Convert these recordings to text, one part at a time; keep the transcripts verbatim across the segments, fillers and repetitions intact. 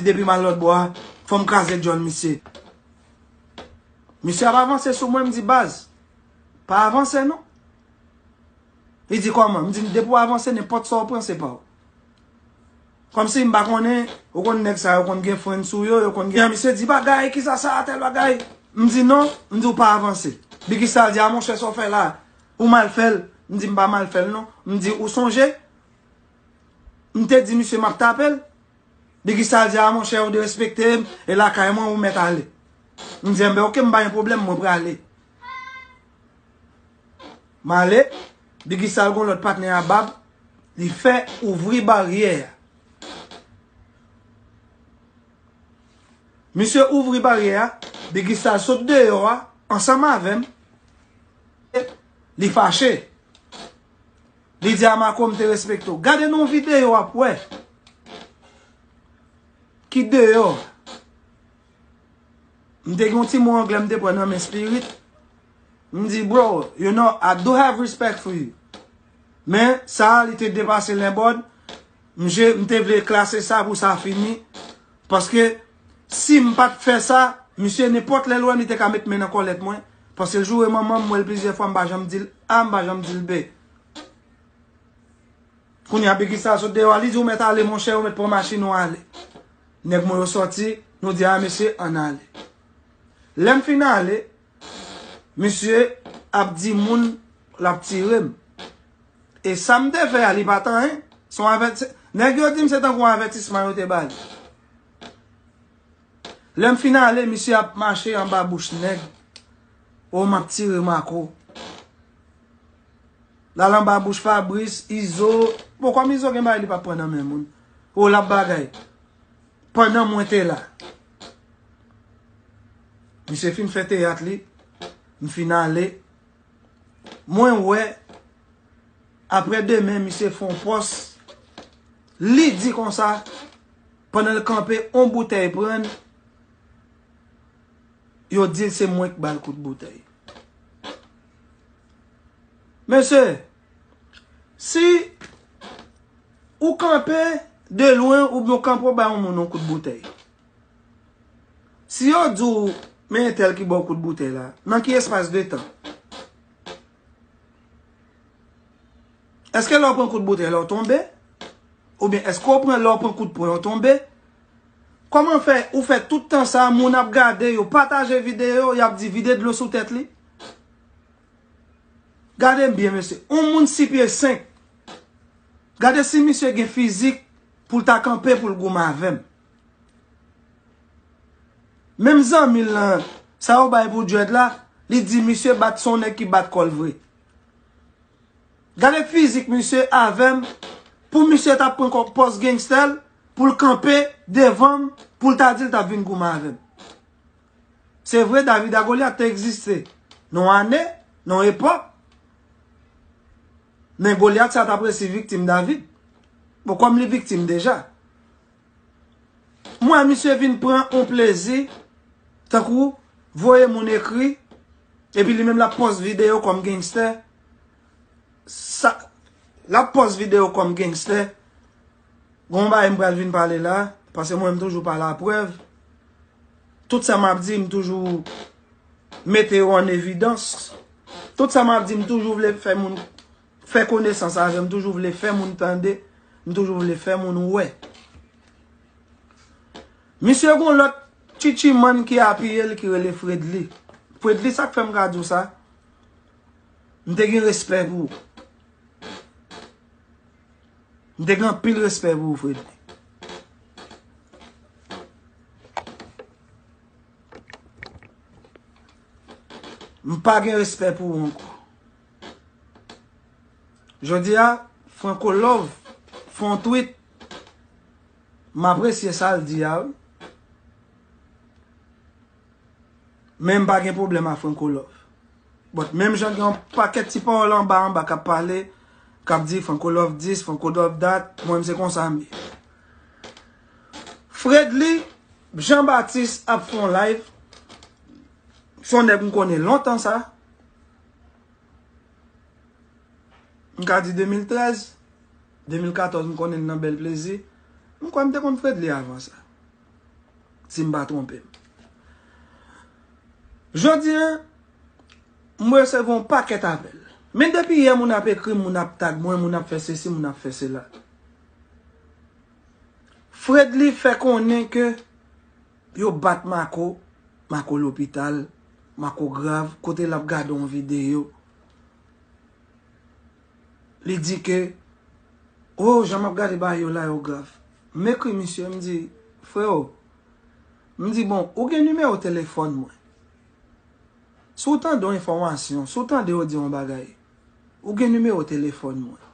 Depi m al lòt bò a, fò m kraze djòl misye. Misye ap avanse sou mwen, m di, "Baz, pa avanse non." Li di, "Kòman?" M di, "Depi w avanse, nenpòt sa w pran, se pa w." Kòmsi m pa konnen, ou konn nèg sa yo konn gen friend sou yo, yo konn gen, misye di, "Bagay, kisa sa, tèl bagay." M di, "Non," m di, "Ou pa avanse." Biggy Star di, "A monchè, sa w fè la, ou mal fè l." M di, "M pa mal fè l non." M di, "Ou sonje?" M te di misye m ap tape l. Biggy Star di, "A monchè, ou derespekte m, e lakay mwen, ou mèt ale." M di, "Enben, oke, m pa gen pwoblèm, mwen prale." M ale, Biggy Star gon lòt patnè a bab, li fè ouvri baryè a. Misye ouvri baryè a, Biggy Star sot deyò a, ansanm avè m, li fache. Li di a Marco, "M te respekte w." Gade nan yon videyo w ap wè. Ki deyò? M te gen yon ti mo anglè m te pran nan men Spirit. M di, "Bro, you know, I do have respect for you." Men, sa a, li te depase Lenbòd. M je-, m te vle klase sa pou sa fini. Paske, si m pa t fè sa, misye, nenpòt lè l wè m, li te ka met men nan kòlèt mwen. Paske l joure manman m, m wè l plizyè fwa, m pa janm di l A, m pa janm di l B. Kounye a, Biggy Star sot deyò a, li di, "Ou mèt ale, monchè, ou mèt pran machin ou ale." Nèg mwen yo sòti, nou di, "A, mesye, ann ale." Lè m fin ale, misye ap di moun l ap tire m. E sa m te fè a, li pa t anyen. Se yon avèti-, nèg yo di m se tankou yon avètisman yo te ba li. Lè m fin ale, misye ap mache anba bouch nèg. O, m ap tire Marco. L al anba bouch Fabrice, Izo. Bon, kòm Izo gen bagay li p ap pran nan men moun. O, l ap bagay. Pandan mwen te la. Misye fin fè teyat li. M fin ale. Mwen wè, aprè demen, misye fè yon pòs. Li di konsa, pandan l kanpe, on boutèy pran l, yo di l se mwen k ba l kout boutèy. Mesye, si ou kanpe de lwen oubyen w kanpe w bay yon moun yon kout boutèy, si yo di w, "Men entèl ki ba w kout boutèy la," nan ki espas de tan? Èske lè w pran kout boutèy la, w tonbe? Oubyen èske w pran, lè w pran kout pwen, w tonbe? Kòman fè, ou fè tout tan sa, moun ap gade, yo pataje videyo, y ap di, "Vide dlo sou tèt li"? Gade m byen, mesye. On moun sis pye senk. Gade si misye gen fizik pou l ta kanpe pou l goumen avè m. Menm zanmi l lan, sa yo bay pou dread la, li di misye bat, se yon nèg ki bat kò l vre. Gade fizik misye avè m, pou misye ta pran kò pòz gangstè l, pou l kanpe devan m, pou l ta di l t ap vin goumen avè m. Se vre, David ak Golyat te egziste nan yon ane, nan yon epòk, men Golyat sa t ap resi viktim David. Bon, kòm li viktim deja. M wè misye vin pran on plezi, tankou voye moun ekri, epi li menm l ap pòs videyo kòm gangstè. Sa, l ap pòs videyo kòm gangstè. Gon bagay m pral vin pale la, paske mwen m toujou pa laprèv. Tout sa m ap di, m toujou mete yo an evidans. Tout sa m ap di, m toujou vle fè moun fè konesans avè m, m toujou vle fè moun tande, m toujou vle fè moun wè. Misye gon lòt tchitchimann ki apiye l ki rele Fredly. Fredly, sa k fè m ka di w sa? M te gen respè pou ou. M te gen anpil respè pou ou, Fredly. M pa gen respè pou ou ankò. Jodi a, Franco Love fè yon tweet. M apresye sa l di a, wi. Men m pa gen pwoblèm ak Franco Love. But menm jan gen yon pakèt ti pawòl anba anba k ap pale, k ap di Franco Love this, Franco Love that, mwen menm se konsa m ye. Fredly Jean Baptiste ap fè yon live. Se yon nèg m konnen lontan sa. M ka di de mil trèz, de mil katòz, m konnen l nan Bèl Plezi. M kwè m te konn Fredly avan sa. si m pa twonpe m. Jodi a, m resevwa yon pakèt apèl. Men depi yè, moun ap ekri m, moun ap tag mwen, moun ap fè sesi, moun ap fè sela. Fredly fè konnen ke yo bat Marco, Marco lopital, Marco grav, kote l ap gade yon videyo. Li di ke, oh, jan m ap gade bagay yo la, yo grav. M ekri misye, m di, freo, m di, bon, ou gen nimewo telefòn mwen. Si w tande yon enfòmasyon, si w tande yo di yon bagay, ou gen nimewo telefòn mwen.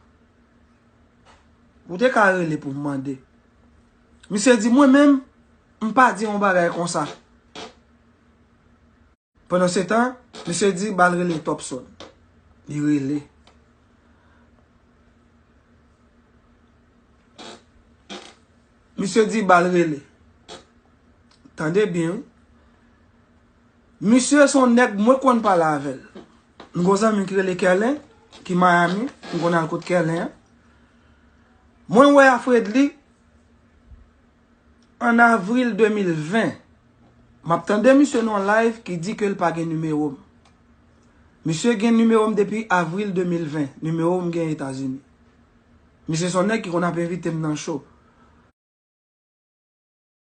Ou te ka rele pou m mande. Misye di, mwen menm, m pa di yon bagay konsa. Pandan se tan, misye di ba l rele Topson. Li rele. Misye di ba l rele. Tande byen, wi. Misye se yon nèg mwen konn pale avè l. M gon zanmi ki rele Kerlen, ki Miami, m konn al kot Kerlen an. Mwen wè a Fredly, an avril de mil ven, m ap tande misye nan yon live ki di ke l pa gen nimewo m. Misye gen nimewo m depi avril de mil ven. Nimewo m gen Etazini. Misye se yon nèg ki konn ap envite m nan show.